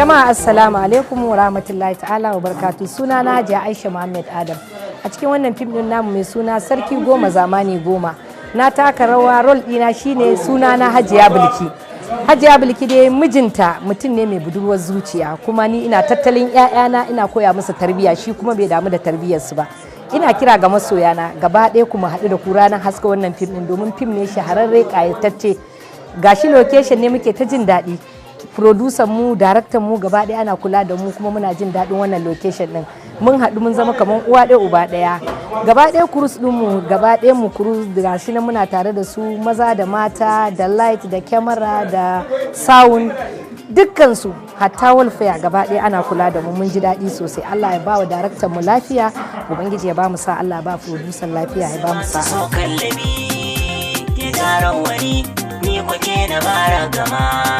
Jama'a, assalamu alaikum wa rahmatullahi ta'ala wa barakatuh. Suna na Hajiya Aisha Muhammad Adam. A cikin wannan fim din namu mai suna Sarki Goma Zamani Goma, na taka rawa. Role ɗina shine suna na Hajiya Bilki. Hajiya Bilki dai mijinta mutum ne mai budurwar zuciya, kuma ni ina tattalin 'ya'yana, ina koya musu tarbiyya, shi kuma bai damu da tarbiyyarsu ba. Ina kira ga masoyana gaba ɗaya, kuma haɗu da ku ranar haska wannan fim ɗin, domin fim ne shahararre, ƙayatacce. Gashi location ne muke ta jin daɗi. Producer mu, daraktan mu, gaba ɗaya ana kula da mu, kuma muna jin daɗin wannan location ɗin. Mun haɗu mun zama kamar uwa ɗaya uba ɗaya gaba ɗaya. Crew ɗin mu gaba ɗaya, mu crew gashi nan muna tare da su, maza da mata, da light, da camera, da sound, dukkansu, hatta welfare, gaba ɗaya ana kula da mu. Mun ji daɗi sosai. Allah ya ba wa daraktan mu lafiya, Ubangiji ya ba mu sa, Allah ya ba producer lafiya, ya ba mu sa'a. So kallabi ya jaran wani ni kwake na bara gama.